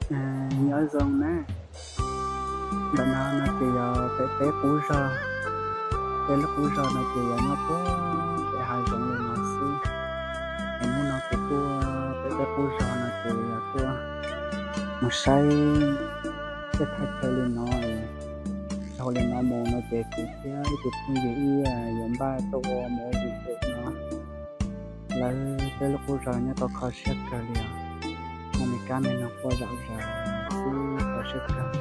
Nyob zoo na, ntawm no no ces yog pem peb qub zos, peb lub qub zos no ces yog nyob puag pem hav zoov li no xwb. Es hnub no kuv tuaj pem peb qub zos no ces yog tuaj mus saib tej thaj chaw li no. Dhau li no mus no ces kuv thiab ib tug phooj ywg ib yuav npaj tuaj ua movie pem no. Lawv peb lub qub zos nyob tau kho siab kawg li os. Muaj me kab me noog quaj zom zaws xwb, kho siab kawg.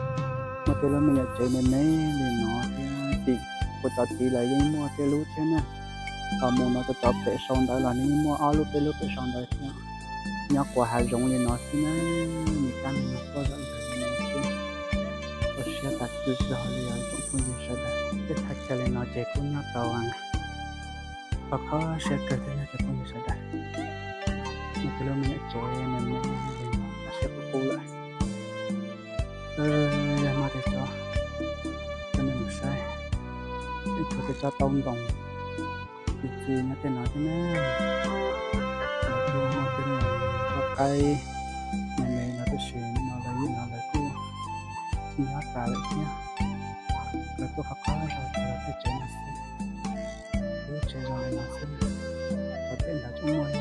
Muaj tej lub me nyuam tsev me me li no thiab, tim kuv cov tid lawv yeej muaj tej lub thiab na. Thaum mus no cov cov pem sau ntawv los nws yeej muaj ob lub peb lub pem sau ntawv thiab. Nyob quas hav zoov li no xwb na, me kab me noog quaj zom zaws li no xwb. Kho siab tas zog li os tsoom phooj ywg sawv daws. Tej thaj chaw li no ces kuj nyob tau kho siab kawg thiab nyob tsoom phooj ywg sawv daws. Muaj tej lub me nyuam tsev me me li no kho siab qub qub lawm. Yog no ces cov, cov nej mus saib, ib tug tej tsob taub ntoos txi txiv nyob tej no thiab na. Lawv kuj muaj tej me tsob qaib me me no tab sis no lawv yeej no lawv kuj tsis nyob tas lawm thiab. Lawv kuj qhov qab zog cov lawv tej tsev no xwb. Lub tsev zoo li no xwb. Cov pem ntawd tseem muaj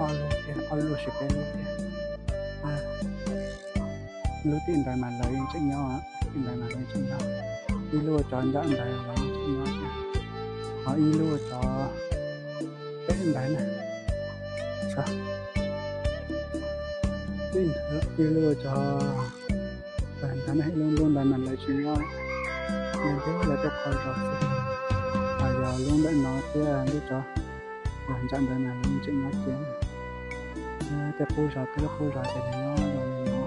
ob lub thiab, ob lub sis peb lub thiab. Lub tim ntawd mas lawv yeej tseem nyob, tim ntawd mas lawv yeej tseem nyob. Ib lub cov nram ntawd los yeej tseem nyob thiab. Ho ib lub cov pem ntawd na, ib lub cov ntawd na, ib lub lub ntawd mas lawv tsis nyob, yog ntiab lawv tuaj qhov zos xwb. Ho yog lub ntawm no thiab lub cov nram ntawd mas lawv yeej tseem nyob cia. Tej qub zos, tej lub qub zos ces nyob zoo li no,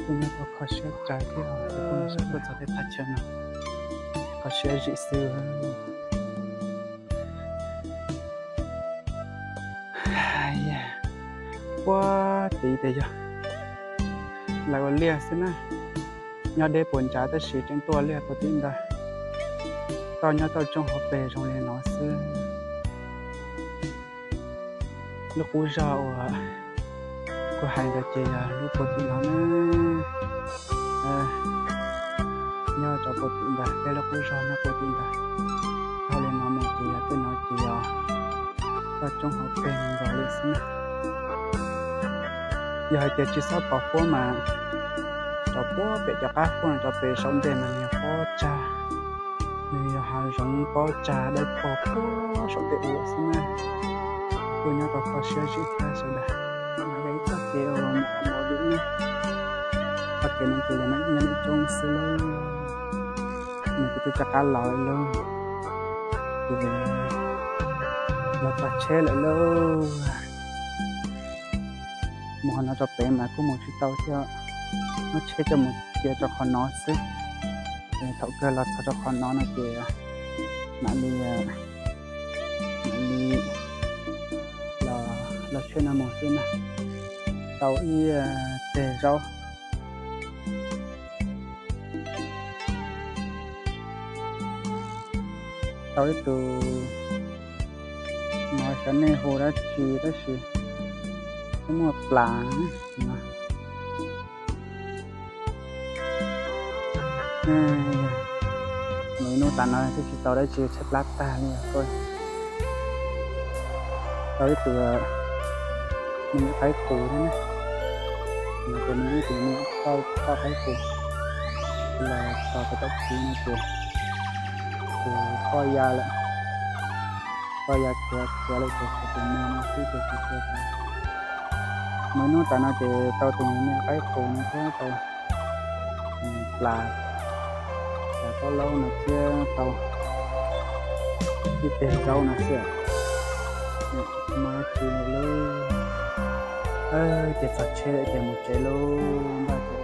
kuj nyob tau kho siab kawg thiab os. Tuaj txog tej thaj chaw no kho siab zim xwb. Puag tid ces yog lawv ua liaj xwb na, nyob deb puas ntsa tab sis tseem tuaj ua liaj puag tim ntawd. Toj nyob toj roob hauv pes zoo li no xwb. Lub qub zog uas kuv hais ntawd ces yog lub puag tim no na. Nyob rau puag tim ntawd, peb lub qub zog nyob puag tim ntawd. Dhau li no mus ces yog tej no ces yog toj roob hauv pes nkaus li xwb na. Yog hais tias tsis txhob pom huab mas cov puag pem cov qab huab no cov pem saum ntej mas nws yog pob tsag, nws yog hav zoov pob tsag dawb paug puag saum tej ub xwb na. Kuj nyob tau kho siab zim thiab sawv daws. Mas yog ib txoj kev uas mus qhov movie na. Txoj kev no ces yog nyob ntawm coob xwb lauj. Nws kuj twb rov qab los lawm lauj. Ces los txog tsheb lawm lauj. Mus qhov no rau pem mas kuj mus tsis tau thiab, muab tsheb coj mus cia rau qhov no xwb. Thaum kawg los txog rau qhov no no ces mam li, mam li los tsheb no mus xwb na. Tau ib teg zaub, tau ib tug, no xyov nej hu dab tsi tab sis twb muaj plas no. Mus ib hnub tas no twb tsis tau dab tsi, tshaib plab tag li os. Tau ib tug me nyuam qaib qus thiab na. Tus me ib tug me nyuam toj qaib qus los txog tom txiv no ces tus poj ya lawm, poj ya khiav khiav lawm ces tshuav tus me no xwb ces tsis khiav tas. Mus ib hnub tas no ces tau tus me nyuam qaib qus no thiab tau plas, plas taub laub no thiab tau ib teg zaub no xwb. Tsis muaj dab tsi li lauj. Ces txog tsheb lawm ces mus tsev lauj, npaj tsev.